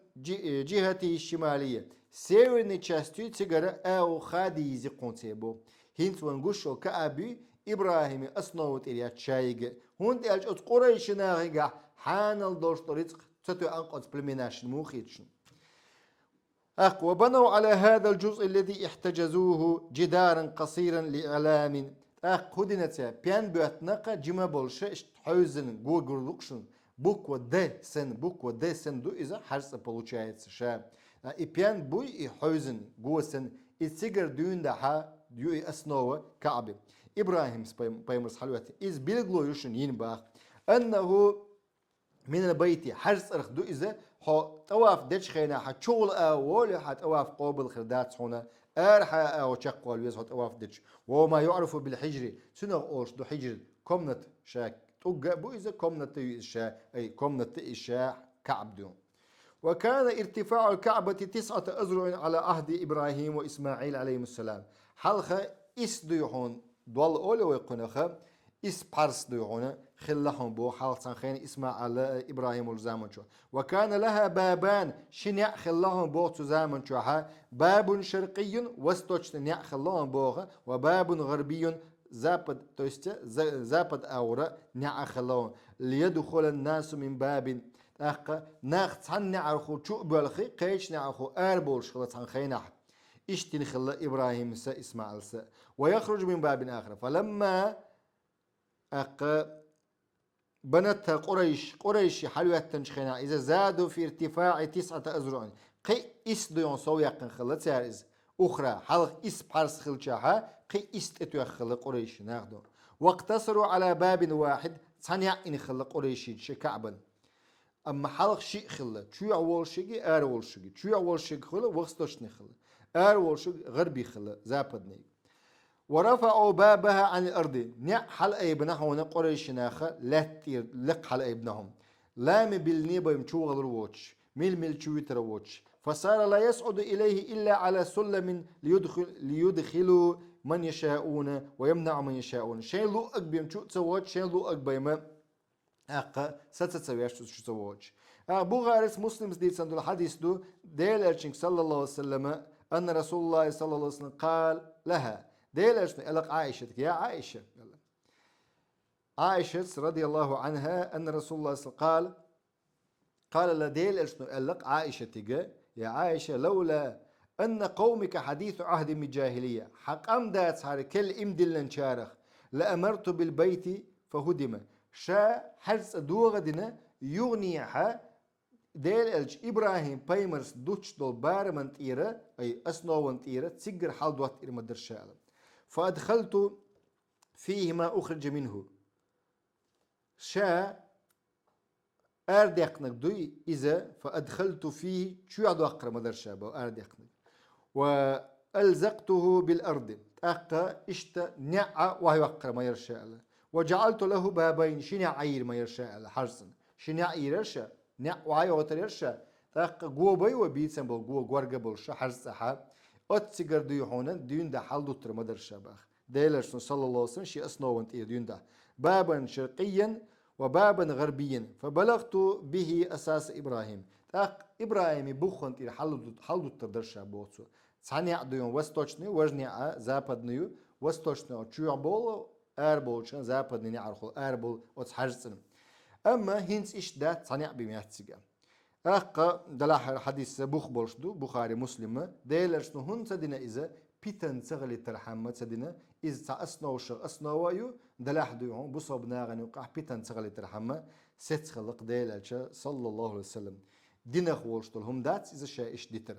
جهته الشمالية. Северный частью цигара агӀо хадийзи кхунца бу. ХӀинца вайна гуш йолу КаӀба ю, ИбрахӀиман основа тӀера яц шайга. ХӀунда аьлча оцу Къурайши нахигахь хьанал долуш долу рицкъ ца тоьъан оцу племенашна муха хеташ. ТӀаккха, وبنوا على هذا الجزء الذي احتجزوه جدارا قصيرا لإعلام. ТӀаккха хӀун дина цара, пен боьттина-кх жима болуш, иштта хьевзина, го гур ду-кх шуна, буква Д санна, буква Д санна ду иза, хьарцӀа получается ша. А и пен буй, и хьевзина, го санна, и цигара дуьйна дӀа ю и основа КаӀбин. ИбрахӀимс пай-, пайхамарс хьалаоьттина. Иза билгало ю шуна йина баха. أنه من البيت, хьарцӀарх ду иза, хьо тӀаваф дечу хенахь хьан чухула агӀо волий, хьан тӀаваф къобал хир дац хьуна, арахьа агӀо чекхвала веза хьо тӀаваф дечу. وهو ما يعرف بالحجر, цунах олуш ду хьиджр, комната ша, тӀулг а бу иза, комната ю иза ша, ай, комната иза ша КаӀба дуй хьуна. وكان ارتفاع الكعبة تسعة أذرع على عهد إبراهيم وإسماعيل عليهم السلام. Хьалха ис дуй хьона, доал олий вай кхунах, ис пхьарс дуй хьона, хилла хьона боху хьалха цхьана хенахь ИсмаӀил а, ИбрахӀим волчу заманчохь. وكان لها بابان, ши неӀ хилла хьона боху цу заманчохь, باب شرقي, восточный неӀ хилла хьона боху, وباب غربي, запад, то есть за-, запад агӀора неӀ хилла хьона. ليدخل الناس من باب. ТӀаккха нах цхьана неӀархо чу а боьлхий, кхечу неӀархо ара болуш хилла цхьана хенахь. Иштта хилла ИбрахӀимс а, ИсмаӀилс а. ويخرج من باب آخر. فلما, тӀаккха, بنتها قريش, къурайши хьалахӀоьттинчу хенахь иза, زادوا في ارتفاعها تسعة أذرع. Кхин а ис дуй хьона сов яьккхина хилла цара иза. أخرى, хьалха ис пхьарс хиллачохь, кхин а ис тӀетоьхна хилла къурайши нах дуй хьона. واقتصروا على باب واحد, цхьа неӀ йина хилла къурайшиша КаӀбана. Амма хьалха шиъ хилла, чоьхьа волушшехь а, ара волушшехь а. Чоьхьа волушшехь хилла восточный хилла, ара волушшехь гӀарби хилла, западный. ورفعوا بابها عن الأرض. НеӀ хьалаайбина хьуна къурайши наха лаьтта тӀера, лекха хьалаайбина хьуна. Лами билни бен чу валур воцуш, мила-мила чу витар воцуш. فصار لا يصعد إليه إلا على سلم ليدخل-, ليدخلوا من يشاءون ويمنعوا من يشاءون. Шайн луъург бен чу а ца воцуш, шайн луъург бен ма ТӀаккха са ца, ца веш цу чу ца воцуш. А Бухарис, Муслимс дийцина долу хьадис ду, Делан Элчанга, саллаллаху алейхи ва саллама, анна Расулуллахи, саллаллаху алейхи ва саллам, къала лаха. Делан Элчано аьлла Ӏайшатга: «Я Ӏайша», аьлла. Ӏайшас, радияллаху анха, анна Расулуллахи, саллаллаху алейхи ва саллам, къала, къала лаха, Делан Элчано аьлла Ӏайшатига: «Я Ӏайша, лаула анна къавмаки хьадису Ӏахдин бижахилия». Хьан къам дацахьара керла иман диллинчарах, «ла амарту бил байти фахудима». Ша хьаьрцӀа догӀа дина, юханехьа Делан Элча ИбрахӀим пайхамарс дуттуш долу бараман тӀера, ай, основан тӀера, циггара хьаладоттийр ма дара ша аьлла. «Фа адхалту фихи ма ухриджа минху». Ша арадаьккхинарг дуй иза, «фа адхалту фихи», чоьхьадоккхур ма дара ша боху арадаьккхинарг. «Ва алзактуху бил арди». ТӀаккха иштта неӀ а охьайоккхур ма яра ша аьлла. «Ва джаалту лаху бабайн», ши неӀ а йийр ма яра ша аьлла, хьаьрцӀана. Ши неӀ а йийр яра ша, неӀ охьайойтур яра ша. ТӀаккха го бай вай бийцам болу, го горга болуш ша хьаьрцӀа цӀахь. Оццигара дуй хьуна дуьйна дахьал дуттур ма дара ша баха. Делан Элчано, саллаллаху алейхи ва саллам, шен основан тӀера дуьйна дахь. «Бабан шаркъиян ва бабан гӀарбиян, фа балагту бихи асаса ИбрахӀим». ТӀаккха ИбрахӀиман буххана тӀера хьал-, хьаладуттур дара ша боху цо. Цхьа неӀ дуй хьуна восточный, важа неӀ а западный ю, восточный чоьхьа болу, ара болчу западный неӀархула ара болу оцу хьаьрцӀана. Амма хӀинца иштта дац, цхьа неӀ бен яц цига. ТӀаккха делахь хьадис бух болуш ду, Бухари, Муслима, Делан Элчано хӀунда ца дина иза, питана ца хилийтархьама ца дина, иза цхьа основа шах основа а ю, делахь дуй хьуна бусалба нахана юкъахь питана ца хилийтархьама, сецна хилла-кх Делан Элча, саллаллаху алейхи ва саллам. Динах волуш долу хӀума дац иза ша иштта дитар.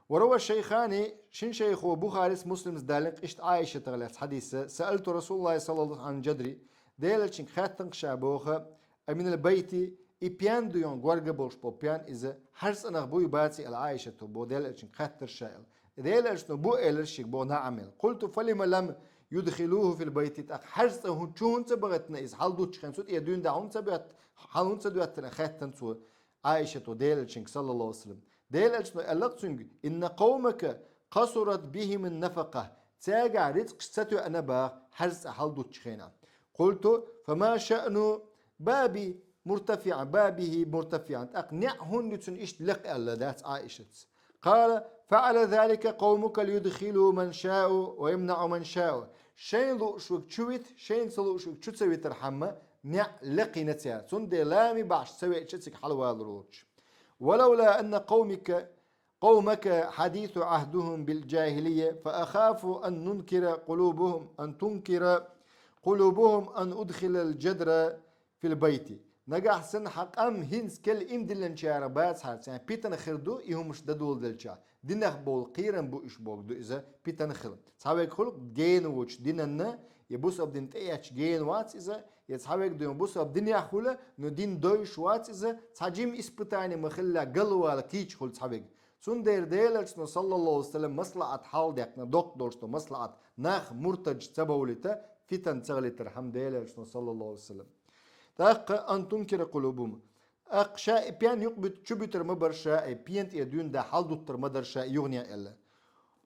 Ва рава шайхани, шин шайхо Бухарис, Муслимс даллинг иштта Ӏайшатах лаьцна хьадис: «Саалту Расулаллахи саллаллаху алейхи ва саллам джадри», Делан Элчанга хаьттина-кх ша боху, «аминал байти», и пен дуй хьуна горга болуш болу пен иза хьаьрцӀанах буй, баций аьлла Ӏайшата боху, Делан Элчанга хаьттира ша аьлла. Делан Элчано бу элира шега боху, наӀам аьлла. «Къулту фалима лам юдхилуху фил байти», тӀаккха хьаьрцӀа хӀун-, чу хӀунда ца бахийтина иза, хьаладуттучу хенахь цу тӀе дуьйна дахь хӀунда ца боьтту, хьал хӀунда ца доьттина, хаьттина цо Ӏайшата Делан Элчанга, саллаллаху алейхи ва саллам. Делан Элчано аьлла-кх цуьнга: «Инна къавмака къасурат бихимун нафакъа». Цаьргахь рицкъаш ца тоьъна баха, хьаьрцӀа хьаладуттучу хенахь. «Къулту, фама шаъну баби муртафиан, бабихи муртафиан». ТӀаккха неӀ хӀунда ю цуьнан иштта лекха аьлла дац Ӏайшатас. «Къала, фаъала залика къавмука лиюдхилу ман шаъу ва ямнаъу ман шаъу». Шайна лууш верг чу вита, шайна ца лууш верг чу ца витархьама, неӀ лекха йина цара. Цундела лами бахьаш ца веача цига хьалавалур волчу. «Валавла анна къавмика, къавмака хьадису Ӏахдухум бил джахилия, фа ахафу ан нункира къулубухум, ан тункира къулубухум ан удхилал джадра фил байти». Нагахь санна хьан къам хӀинца керла иман диллинчарах бацахьара, царна питана хир ду, и хӀумаш дан доладелча. Динах болу кхерам бу уьш бохург ду иза, питана хила. Цхьаверг хуьлу гена воцчу динанна, я бусалба дин тӀеэцча гена вац иза, я цхьаверг дуй хьуна бусалба динехь хуьлу, но дин довзуш вац иза, цхьа жима испытание ма-хиллара галвала кийча хуьлу цхьаверг. Цундела Делан Элчано, саллаллаху алейхи ва саллам, маслаӀат хьалдехна, доккха долуш долу маслаӀат, нах муртадаш ца бовлийта, питана ца хилийтархьама Делан Элчано, саллаллаху алейхи ва саллам. ТӀаккха ан тункира къулубухум. ТӀаккха ша и пен юкъ бут-, чу бутар ма бар ша, и пен тӀе дуьйна да хьалдуттар ма дар ша и юха неӀ аьлла.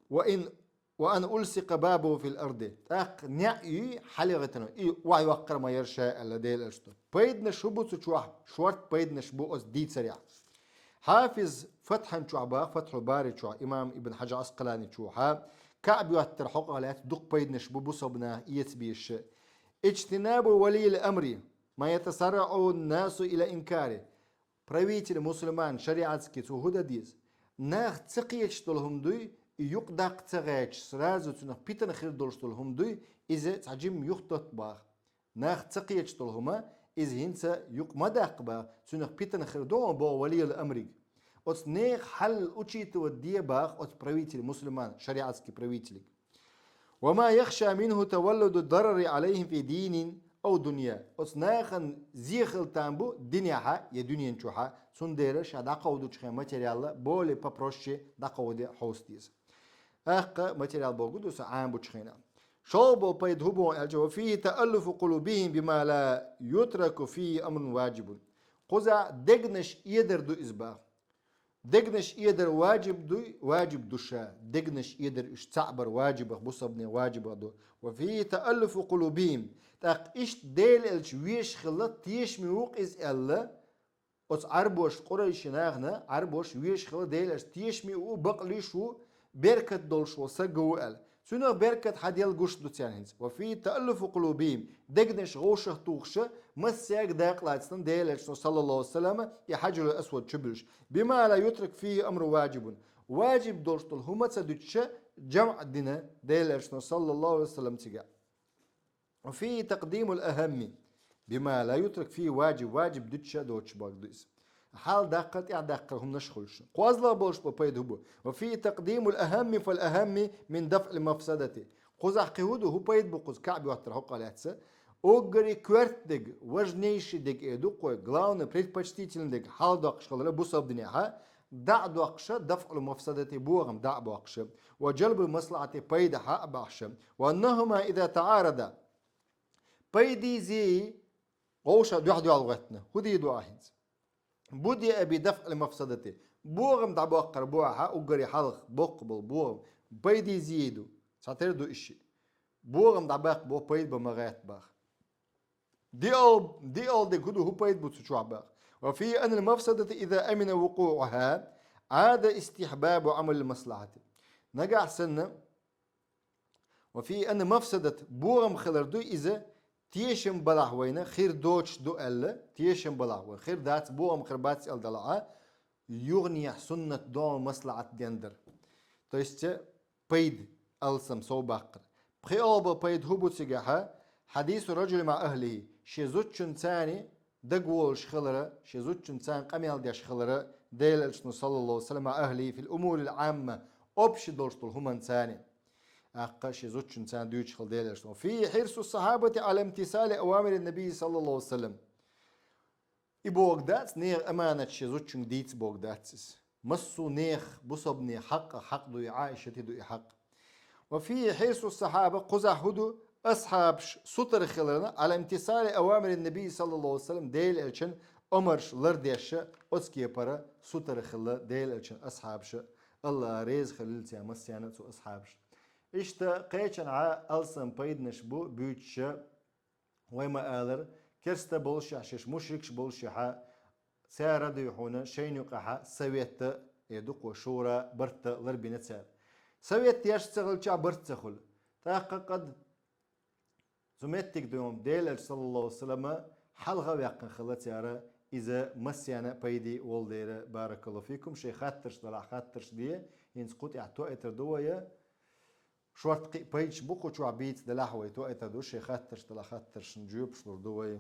Ва ин, ва ан улсикъа бабу фил арди. ТӀаккха неӀ юй хьалъягӀийтина, и охьайоккхар ма яр ша аьлла Делан Элчано. Пайданаш хӀу бу цу чохь, шорта пайданаш бу оцу дийцарехь. Хьафиз Фатхьан чохь баха, Фатхьул Бари чохь, имам Ибн Хьаджар Аскъалани чохь, КаӀб йоттар хьокъехь лаьцна дукха пайданаш бу бусалба наха эца безаш. Иджтинабу валийил амри, ма ятасарраӀу насу иля инкари. Правитель мусульман шариатский цо хӀу дан деза? Нах ца кхеташ долу хӀума дуй, и юкъ даккха ца гӀерташ, сразу цунах питана хир долуш долу хӀума дуй, иза цхьа жимма юхатотта баха. Нах ца кхеташ долу хӀума, иза хӀинца юкъ ма даккха баха, цунах питана хир ду хьуна боху валийил амриг. Оцу нехан хьал учитывать де баха оцу правитель мусульман, шариатский правителиг. Ва ма яхша минху таваллуду дарари алейхим фи динин ау дунья. Оцу нахана зе хила там бу динехьа я дуьнен чухьа, цундела ша дӀакховдучу хен материалла более попроще дӀакховде хьовса деза. ТӀаккха материал богу ду со Ӏамбучу хенахь. ШолгӀа бо пайда хӀу боху аьлча, ва фийхи тааллуфу къулубихим бима ла ютраку фийхи амрун ваджибун. Кхузахь дегнаш эдар ду иза баха. Дегнаш эдар ваджиб дуй, ваджиб ду ша. Дегнаш эдар уьш цхьаъ бар ваджибах, бусалбанийн ваджибах ду. Ва фийхи тааллуфу къулубихим. ТӀаккха иштта Делан Элча везаш хилла, тешаме ву-кх иза аьлла, оцу Ӏарбош, къурайши нахана, Ӏарбош везаш хилла Делан Элча тешаме ву, бакълуьйш ву, беркат долуш волу саг ву аьлла. Цунах беркат хьаделла гуш ду царна хӀинца. Ва фийхи тааллуфу къулубихим. Дегнаш вовшах тухуша, массаьрга дакъа лацна Делан Элчано, саллаллаху алейхи ва саллама, и Хьаджарул Асвад чу буьллуш. Бима ла ютрак фийхи амру ваджибун. Ваджиб долуш долу хӀума ца дуьтуша, жамӀ дина Делан Элчано, саллаллаху алейхи ва саллам, цигахь. Ва фийхи такъдимул ахамми. Бима ла ютрак фийхи ваджиб. Ваджиб дуьтуша доцуш боху ду иза. Хьалдаккхар, тӀаьхьадаккхар хӀуманаш а хуьлуш. КхозлагӀа болуш бо пайда хӀу бу? Ва фийхи такъдимул ахамми фал ахамми мин дафъил мафсадати. Кхузахь кхин хӀу ду, хӀу пайда бу кхуза КаӀб йоттар хьокъехь лаьцна? Уггаре коьрта дерг, важнейший дерг эр ду кхо, главный, предпочтительный дерг хьалдоккхуш хилар бусалба динехьа, дӀа а доккхуша, дафъул мафсадати, бохам дӀа а боккхуша, ва жалбул маслахьати, пайда хьа а бахьаша, ва аннахума иза тагӀарада. Пайдий, зеи вовшах дуьхьал-дуьхьал гӀоьттина. ХӀу дийр ду ахь хӀинца? Будиа би дафъил мафсадати. Бохам дӀабоккхур бу ахьа, уггаре хьалха боккхуш болу бохам. Пайдий, зеи ду. Цхьатера ду и шиъ. Бохам дӀабаккха бо пайда бан ма гӀерта баха. Диъал, диъал дерг хӀу ду, хӀу пайда бу цу чохь баха? Ва фийхи аннал мафсадата иза амина вукъуӀуха, Ӏада истихьбабу Ӏамалил маслахьати. Нагахь санна, ва фийхи аннал мафсадат, бохам хилар ду иза, тешам балахь вайна хир доцуш ду аьлла, тешам балахь вайна хир дац, бохам хир бац аьлла далахьа, юханехьа суннат долу маслахьат ден дар. То есть, пайда, алсам сов баккхар. ПхоьалгӀа бо пайда хӀу бу цигахьа? Хьадису раджули маӀа ахлихи, шен зудчунца дагаволуш хилара, шен зудчунца къамел деш хилара, Делан Элчано, саллаллаху алейхи ва саллам, маӀа ахлихи фил умурил Ӏамма, общий долуш долу хӀуманца. ТӀаккха шен зудчунца дуьйцуш хила Делан Элчано. Фийхи хьирсу сахьабати Ӏала имтисали авамирин набий, саллаллаху алейхи ва саллам. И бохург дац, нехан аманат шен зудчуьнга дийца бохург дац иза. Массо а нехан, бусалбанийн хьакъ, хьакъ ду и, Ӏаишатин ду и хьакъ. Ва фийхи хьирсу сахьаба, кхузахь хӀу ду, асхьабаш сутара хиларна, Ӏала имтисали авамирин набий, саллаллаху алейхи ва саллам, Делан Элчан омарш лардеш, оцу кепара сутара хилла Делан Элчан асхьабаш, АллахӀ реза хилла царна массарна а цу асхьабашна. Иштта кхечанхьа алсам пайданаш бу буьйцуша, вай ма-аллара, керста болушехь, шаьш мушрикаш болушехьа, цара а дуй хьуна шайна юкъахьа совет а, э, дукха шура, барт а ларбина цара. Совет еш ца хилча, барт ца хуьлу. ТӀаккха къад цу меттиг дуй хьуна Делан Элча, саллаллаху алейхи ва саллама, хьалха а ваьккхина хилла цара, иза массарна а пайде волу дела, баракаллаху фикум, шайн хаттарш далахь, хаттарш де, хӀинца кху тӀехь тоуьйтур ду вай, шорта кхин а пайдаш бу кху чохь, бийца делахь вай, тоуьйтур ду, шайн хаттарш далахь, хаттаршна жоьпаш лур ду вай.